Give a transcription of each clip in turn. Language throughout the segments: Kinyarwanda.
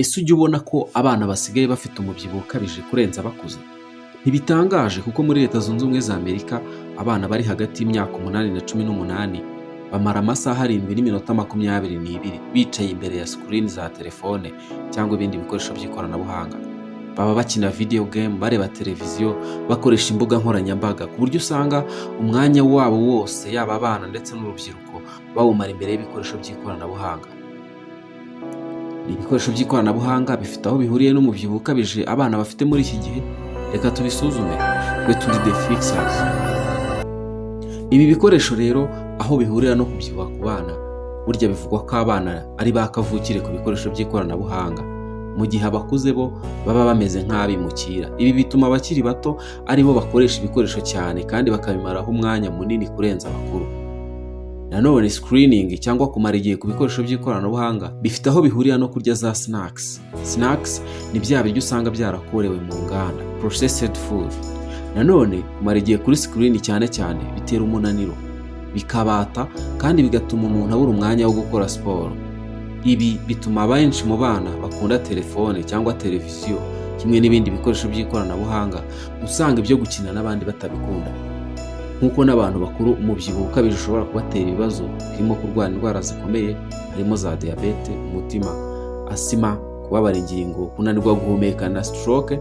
Ese ujya ubona ko abana basigaye bafite umubyibuho ukabije kurenza abakuze? Ntibitangaje kuko muri Leta Zunze Ubumwe za Amerika abana bari hagati y'imyaka 8 na 18 bamara amasaha 7:22 bicaye imbere ya screen za telefone cyangwa ibindi bikoresho by'ikoranabuhanga. Baba bakina video game, bareba televiziyo, bakoresha imbuga nkoranyambaga, ku buryo usanga umwanya wabo wose, yaba abana ndetse n'urubyiruko, bawumara imbere y'ibikoresho by'ikoranabuhanga. Ni ibikoresho by'ikoranabuhanga bifite aho bihuriye n'umubyibuho ukabije abana bafite muri iki gihe? Reka tubisuzume, twe turi The Fixers. Ibi bikoresho rero aho bihurira no kubyibuha ku bana, burya bivugwa ko abana ari ba kavukire ku bikoresho by'ikoranabuhanga, mu gihe abakuze bo baba bameze nk'abimukira. Ibi bituma abakiri bato ari bo bakoresha ibikoresho cyane kandi bakabimaraho umwanya munini kurenza abakuru. Nanone screening cyangwa kumara igihe ku bikoresho by'ikoranabuhanga bifite aho bihurira no kurya za snacks. Snacks ni bya biryo usanga byarakorewe mu nganda, processed food. Nanone kumara igihe kuri screen cyane cyane bitera umunaniro, bikabata kandi bigatuma umuntu abura umwanya wo gukora siporo. Ibi bituma benshi mu bana bakunda telefone cyangwa televiziyo kimwe n'ibindi bikoresho by'ikoranabuhanga, usanga ibyo gukina n'abandi batabikunda. Nk'uko n'abantu bakuru umubyibuho ukabije ushobora kubatera ibibazo birimo kurwara indwara zikomeye harimo za diyabete, umutima, asima, kubabara ingingo, kunanirwa guhumeka na stroke,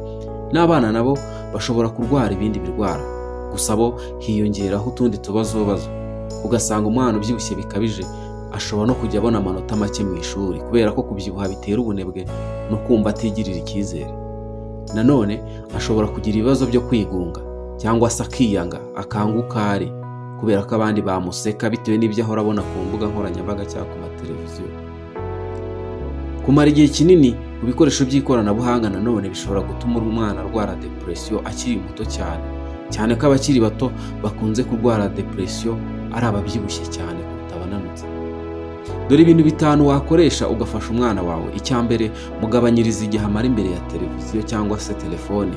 n'abana nabo bashobora kurwara ibindi birwara. Gusa bo hiyongeraho utundi tubazobazo, ugasanga umwana ubyibushye bikabije ashobora no kujya abona amanota make mu ishuri kubera ko kubyibuha bitera ubunebwe no kumva atigirira icyizere. Nanone ashobora kugira ibibazo byo kwigunga cyangwa se akiyanga, akanga uko ari kubera ko abandi bamuseka bitewe n'ibyo ahora abona ku mbuga nkoranyambaga cyangwa ku mateleviziyo. Kumara igihe kinini mu bikoresho by'ikoranabuhanga nanone bishobora gutuma umwana arwara depression akiri muto cyane, cyane ko abakiri bato bakunze kurwara depression ari ababyibushye cyane kuruta abananutse. Dore ibintu bitanu wakoresha ugafasha umwana wawe. Icya mbere, mugabanyiriza igihe amara imbere ya televiziyo cyangwa se telefone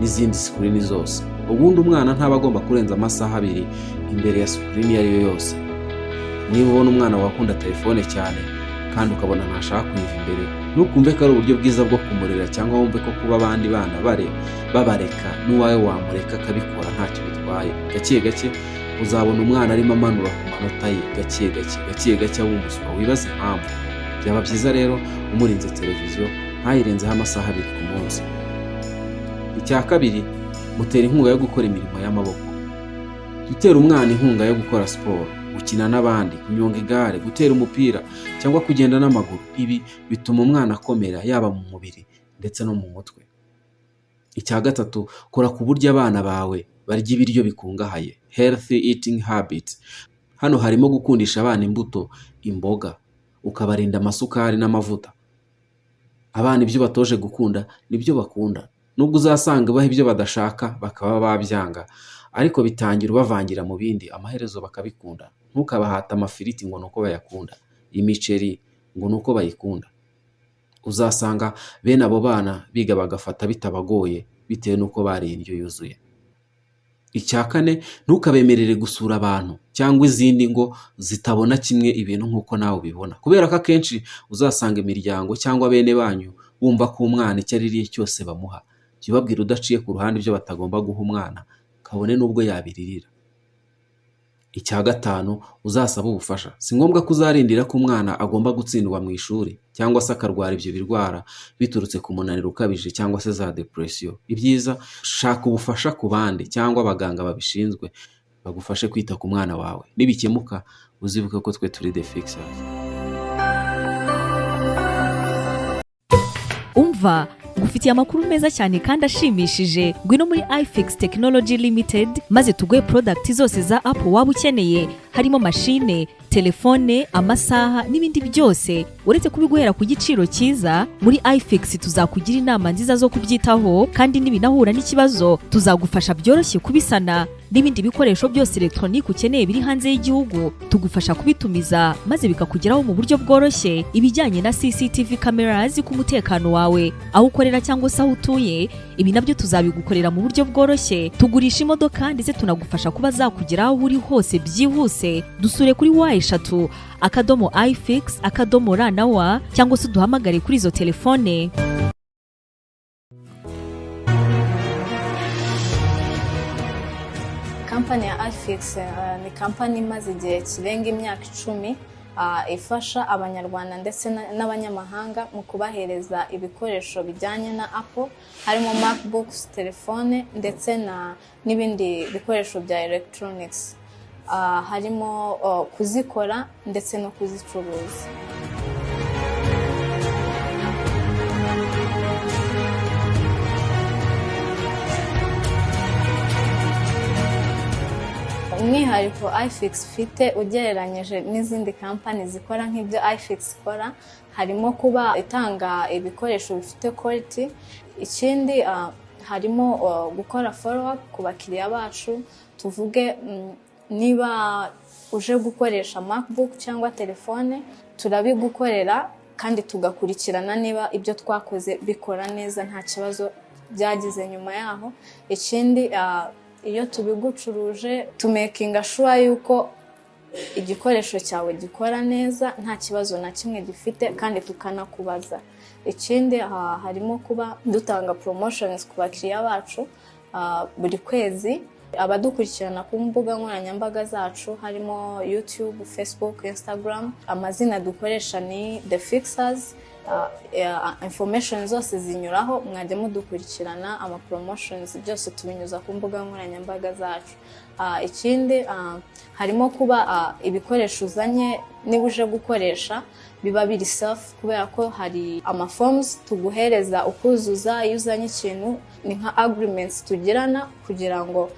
n'izindi screen zose. Ubundi umwana ntaba agomba kurenza amasaha 2 imbere ya screen iyo ari yo yose. Niba ubona umwana wawe akunda telefone cyane kandi ukabona ntashaka kuyiva imbere, ntukumve ko ari uburyo bwiza bwo kumurera cyangwa wumve ko kuba abandi bana bare babareka n'uwawe wamureka akabikora ntacyo bitwaye. Gake gake uzabona umwana arimo amanura ku manota ye, gake gake, gake gake aba umuswa, wibaze impamvu. Byaba byiza rero umurinze televiziyo, ntayirenzeho amasaha 2 ku munsi. Icya kabiri, mutera inkunga yo gukora imirimo y'amaboko. Gutera umwana inkunga yo gukora siporo, gukina n'abandi, kunyonga igare, gutera umupira cyangwa kugenda n'amaguru, ibi bituma umwana akomera yaba mu mubiri ndetse no mu mutwe. Icya gatatu, kora ku buryo abana bawe barya ibiryo bikungahaye, healthy eating habits. Hano harimo gukundisha abana imbuto, imboga, ukabarinda amasukari n'amavuta. Abana ibyo batoje gukunda nibyo bakunda, nubwo uzasanga ubaha ibyo badashaka bakaba babyanga, ariko bitangira ubavangira mu bindi, amaherezo bakabikunda. Ntukabahate amafiriti ngo ni uko bayakunda, imiceri ngo ni uko bayikunda. Uzasanga bene abo bana biga bagafata bitabagoye bitewe n'uko bariye indyo yuzuye. Icya kane, ntukabemerere gusura abantu cyangwa izindi ngo zitabona kimwe ibintu nk'uko nawe ubibona, kubera ko akenshi uzasanga imiryango cyangwa bene banyu bumva ko umwana icyo aririye cyose bamuha. Jya ubabwira udaciye ku ruhande ibyo batagomba guha umwana, kabone n'ubwo yabiririra. Icya gatanu, uzasaba ubufasha. Si ngombwa ko uzarindira ko umwana agomba gutsindwa mu ishuri cyangwa se akarwara ibyo birwara biturutse ku munaniro ukabije cyangwa se za depression. Ibyiza, shaka ubufasha ku bandi cyangwa abaganga babishinzwe bagufashe kwita ku mwana wawe. Nibikemuka uzibuke ko twe turi The Fixers. Umva, ngufitiye amakuru meza cyane kandi ashimishije. Ngwino muri iFix Technology Limited maze tuguhe product zose za Apple waba ukeneye, harimo mashine, telefone, amasaha n'ibindi byose. Uretse kubiguhera ku giciro cyiza, muri iFix tuzakugira inama nziza zo kubyitaho, kandi nibinahura n'ikibazo tuzagufasha byoroshye kubisana. N'ibindi bikoresho byose elegitoronike ukeneye biri hanze y'igihugu tugufasha kubitumiza maze bikakugeraho mu buryo bworoshye. Ibijyanye na CCTV cameras ku mutekano wawe aho ukorera cyangwa se aho utuye, ibi nabyo tuzabigukorera mu buryo bworoshye. Tugurisha imodoka ndetse tunagufasha kuba zakugeraho aho uri hose byihuse. hose. Dusure kuri www.ifix.rw cyangwa se uduhamagare kuri izo telefone. Kampani ya iFix ni kampani imaze igihe kirenga imyaka 10 ifasha Abanyarwanda ndetse n'abanyamahanga mu kubahereza ibikoresho bijyanye na Apple, harimo MacBooks, telefone ndetse n'ibindi bikoresho bya electronics. Harimo kuzikora ndetse no kuzicuruza. Umwihariko iFix ifite ugereranyije n'izindi kampani zikora nk'ibyo iFix ikora, harimo kuba itanga ibikoresho bifite quality. Ikindi harimo gukora follow up ku bakiriya bacu. Tuvuge niba uje gukoresha MacBook cyangwa telefone, turabigukorera kandi tugakurikirana niba ibyo twakoze bikora neza, nta kibazo byagize nyuma yaho. Ikindi, iyo tubigucuruje tumakinga sure yuko igikoresho cyawe gikora neza, nta kibazo na kimwe gifite, kandi tukanakubaza. Ikindi harimo kuba dutanga promotions ku bakiriya bacu buri kwezi. Abadukurikirana ku mbuga nkoranyambaga zacu, harimo YouTube, Facebook, Instagram, amazina dukoresha ni The Fixers. Information zose zinyuraho, mwajya mudukurikirana. Ama promotions byose tubinyuza ku mbuga nkoranyambaga zacu. Ikindi harimo kuba ibikoresho uzanye, niba uje gukoresha, biba biri safe, kubera ko hari ama forms tuguhereza ukuzuza iyo uzanye ikintu. Ni nka agreements tugirana kugira ngo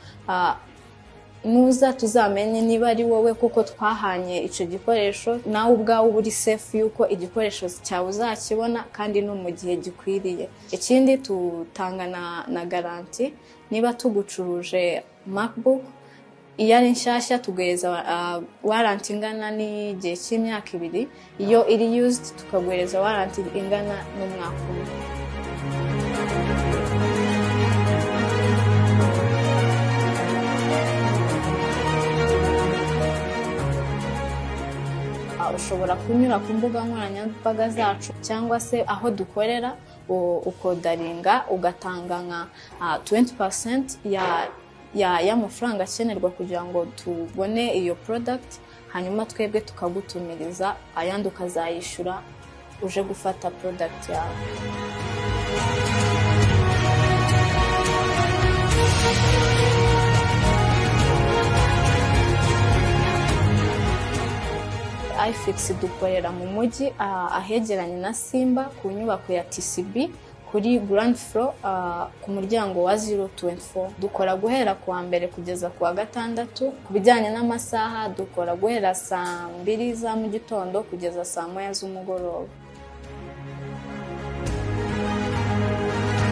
nuza tuzamenye niba ari wowe kuko twahanye icyo gikoresho. Nawe ubwawe uba uri safe yuko igikoresho cyawe uzakibona kandi no mu gihe gikwiriye. Ikindi, tutanga na garanti. Niba tugucuruje MacBook, iyo ari nshyashya tuguhereza warranty ingana n'igihe cy'imyaka 2. Iyo iri used tukaguhereza warranty ingana n'umwaka umwe. Ushobora kunyura ku mbuga nkoranyambaga zacu cyangwa se aho dukorera, ukaorderinga, ugatanga nka 20% ya y'amafaranga akenerwa kugira ngo tubone iyo product, hanyuma twebwe tukagutumiriza, ayandi ukazayishyura uje gufata product yawe. iFix dukorera mu mujyi, ahegeranye na Simba, ku nyubako ya TCB, kuri ground floor, ku muryango wa 024. Dukora guhera ku wa mbere kugeza ku wa gatandatu. Ku bijyanye n'amasaha, dukora guhera saa 2 za mu gitondo kugeza saa 1 z'umugoroba.